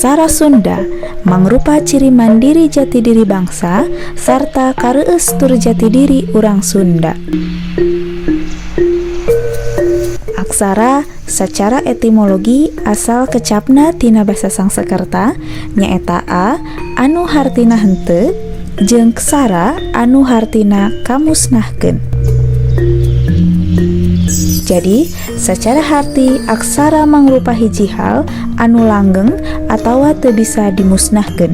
Aksara Sunda mangrupa ciri mandiri jati diri bangsa sarta kareueus tur jati diri urang Sunda. Aksara sacara etimologi asal kecapna tina basa Sangsekerta nyaeta a anu hartina henteu jeung ksara anu hartina kamusnahkeun. Jadi, sacara harti aksara mangrupa hiji hal anu langgeng atawa teu bisa dimusnahkeun.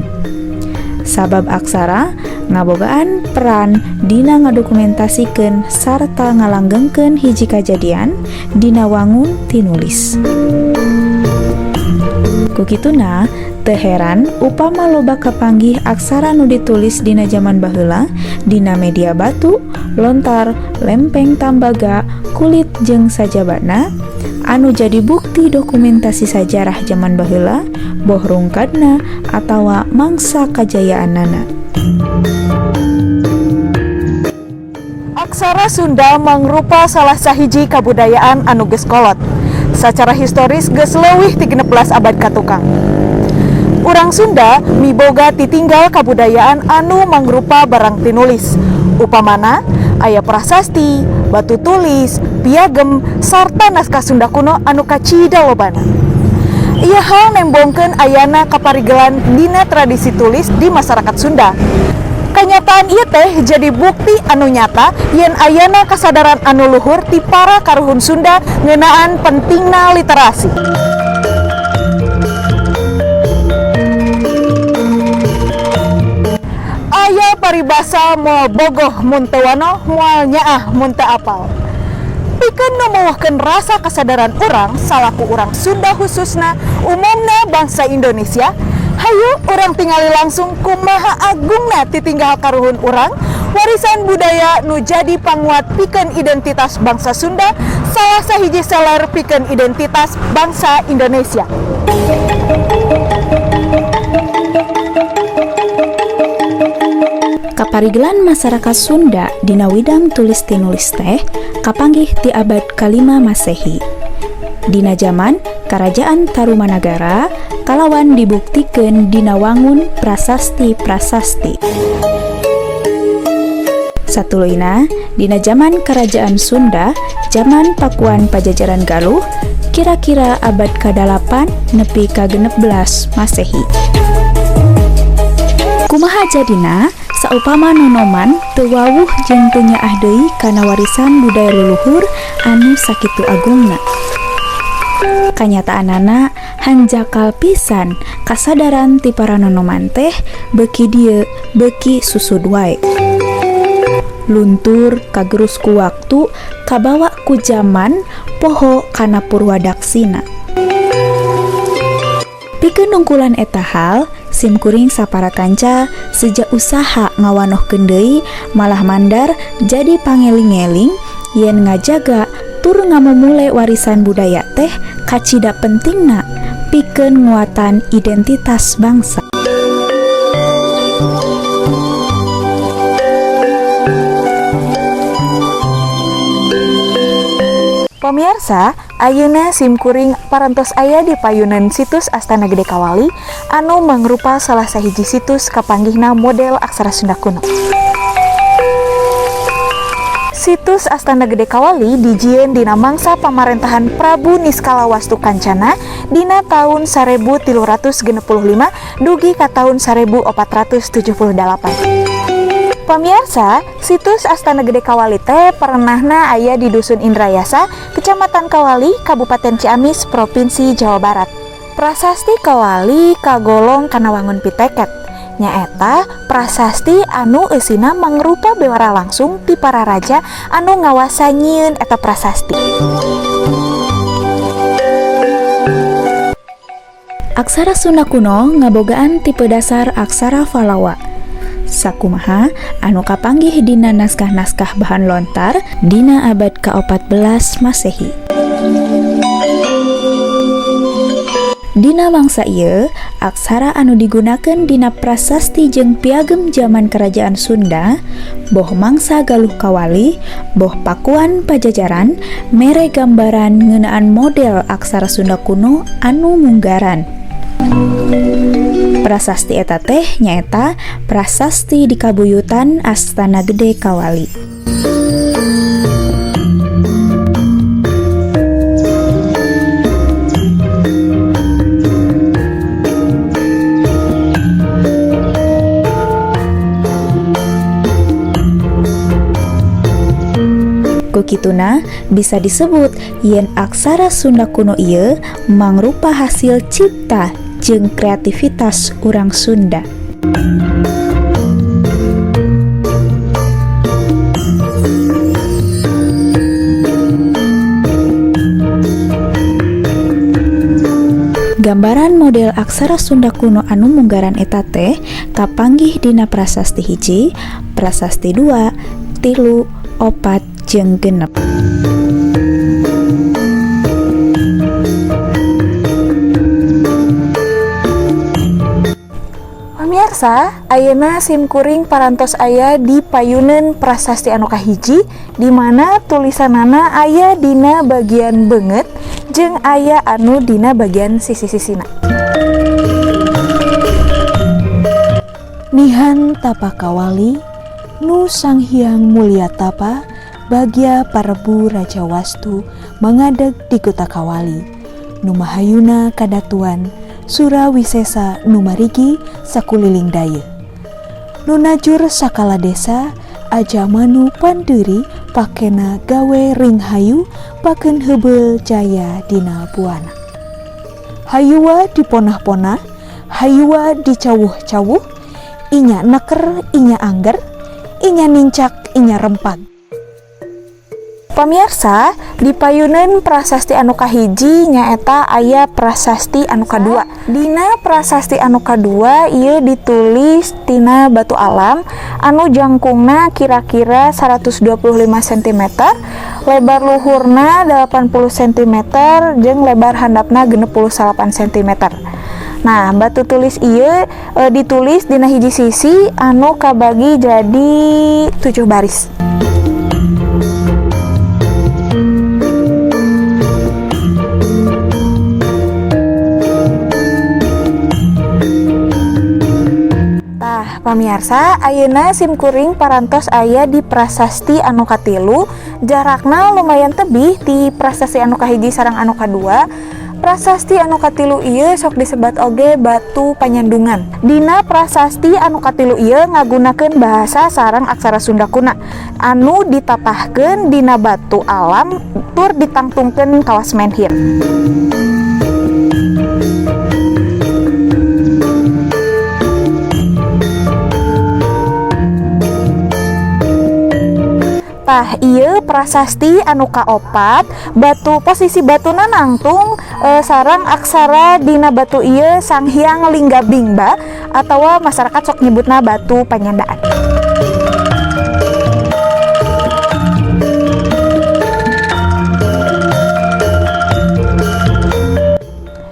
Sabab aksara ngabogaan peran dina ngadokumentasikeun sarta ngalanggengkeun hiji kajadian dina wangun tinulis. Ku kituna, teu heran upama loba kapanggih aksara nu ditulis dina jaman baheula dina media batu, lontar, lempeng tambaga, kulit jeung sajabana anu jadi bukti dokumentasi sajarah jaman baheula, boh rungkadna atawa mangsa kajayaanana. Aksara Sunda mangrupa salah sahiji kabudayaan anu geus kolot. Sacara historis geus leuwih ti 16 abad katukang. Urang Sunda miboga titinggal kabudayaan anu mangrupa barang tinulis. Upamana aya prasasti, batu tulis, piagem, sarta naskah Sunda kuno anu kacida lobana. Ieu hal nembongkeun ayana kaparigelan dina tradisi tulis di masyarakat Sunda. Kanyataan ieu teh jadi bukti anu nyata yen ayana kasadaran anu luhur ti para karuhun Sunda ngeunaan pentingna literasi. Aya paribasa moal bogoh mun teu wanoh, moal nyaah mun teu apal. Pikeun nu mewahkeun rasa kasadaran urang salaku urang Sunda khususna umumna bangsa Indonesia, hayu urang tingali langsung kumaha agungna titinggal karuhun urang warisan budaya nu jadi panguat pikeun identitas bangsa Sunda, salah sahiji seler pikeun identitas bangsa Indonesia. Kaparigelan masyarakat Sunda dina widang tulis tinulis teh kapanggih ti abad kalima Masehi. Dina jaman Karajaan Tarumanagara kalawan dibuktikeun dina wangun prasasti-prasasti. Satuluyna dina jaman Kerajaan Sunda, jaman Pakuan Pajajaran Galuh, kira-kira abad ka-8 nepi ka-16 Masehi. Kumaha jadina saupama nonoman teu wawuh jeung teu nyaah deui kana warisan budaya leluhur anu sakitu agungna. Kanyataanana hanjakal pisan kasadaran ti para nonoman teh beuki dieu beuki susud wae. Luntur kagerus ku waktu kabawa ku jaman poho kana purwadaksina. Pikeun nungkulan eta hal, sim kuring sapara kanca seja usaha ngawanohkeun deui malah mandar jadi pangeling-eling yen ngajaga tur ngamumule warisan budaya teh kacida pentingna pikeun nguatan identitas bangsa. Pemirsa, ayeuna sim kuring parantos aya di payunan situs Astana Gede Kawali anu mangrupa salah sahiji situs kapanggihna model aksara Sunda kuno. Situs Astana Gede Kawali dijieun dina mangsa pamarentahan Prabu Niskala Wastu Kancana dina tahun 1365 dugi ka tahun 1478. Pemirsa, situs Astana Gede Kawali teh pernahna aya di Dusun Indrayasa, Kecamatan Kawali, Kabupaten Ciamis, Provinsi Jawa Barat. Prasasti Kawali kagolong kana wangun piteket. Nyaeta prasasti anu eusina mangrupa bewara langsung ti para raja anu ngawasa nyieun eta prasasti. Aksara Sunda kuno ngabogaan tipe dasar aksara Falawa. Sakumaha anu kapanggih dina naskah-naskah bahan lontar dina abad ka-14 Masehi. Dina mangsa ieu, aksara anu digunakeun dina prasasti jeung piagem jaman Kerajaan Sunda, boh mangsa Galuh Kawali, boh Pakuan Pajajaran, mere gambaran ngeunaan model aksara Sunda kuno anu munggaran. Prasasti eta teh nyaeta prasasti di kabuyutan Astana Gede Kawali. Ku kituna bisa disebut yen aksara Sunda kuno ieu mangrupa hasil cipta jeung kreativitas urang Sunda. Gambaran model aksara Sunda kuno anu munggaran eta teh kapanggih dina prasasti 1, prasasti 2, 3, 4, jeung 6. Pemirsa, ayeuna sim kuring parantos aya di payuneun prasasti anu kahiji, di mana tulisanana aya dina bagian beungeut jeung aya anu dina bagian sisi-sisina. Nihan tapa kawali, nu Sang Hyang Mulia Tapa, bagya Prabu Raja Wastu mangadeg di Kota Kawali, nu mahayuna kadatuan Surawisesa nu marigi sakuliling daya. Nu najur sakala desa aja manu panderi pakena gawe ring hayu paken heubeuh jaya dina buana. Hayuwa diponah-ponah, hayuwa dicawuh-cawuh, inya neker, inya angger, inya nincak, inya rempag. Pemirsa, di payuneun prasasti anu kahiji nyaeta aya prasasti anu kadua. Dina prasasti anu kadua ieu ditulis tina batu alam anu jangkungna kira-kira 125 sentimeter, lebar luhurna 80 sentimeter, jeung lebar handapna 68 sentimeter. Nah, batu tulis ieu ditulis dina hiji sisi anu kabagi jadi 7 baris. Tah, pamirsa, ayeuna sim kuring parantos aya di prasasti anu katilu, jarakna lumayan tebih ti prasasti anu kahiji sareng anu kadua. Prasasti anu katilu ieu sok disebat oge batu panyandungan. Dina prasasti anu katilu ieu ngagunakeun bahasa sareng aksara Sunda kuna anu ditatahkeun dina batu alam tur ditangtungkeun kawas menhir. Tah, ieu prasasti anu kaopat, batu posisi batuna nangtung sareng aksara dina batu ieu Sang Hyang Lingga Bingba atawa masyarakat sok nyebutna batu panyandaan.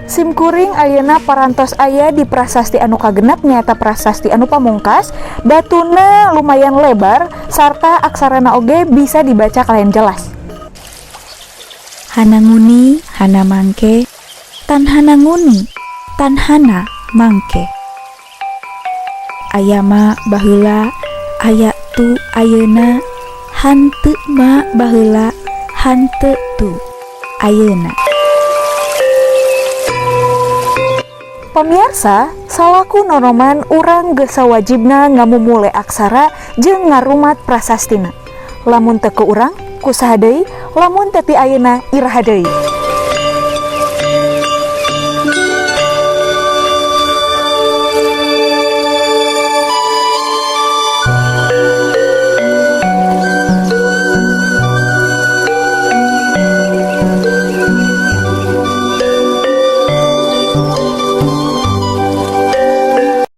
Sim kuring ayeuna parantos aya di prasasti anu kagenep nyaeta prasasti anu pamungkas, batuna lumayan lebar sarta aksarana oge bisa dibaca kalayan jelas. Hana nguni, hana mangke, tan hana nguni, tan hana mangke. Aya ma baheula, aya tu ayeuna, hanteu ma baheula, hanteu tu ayeuna. Pemirsa, salaku nonoman urang geus sawajibna ngamumule aksara jeung ngarumat prasastina. Lamun teu ku urang, kusaha deui, lamun teu ti ayeuna iraha deui.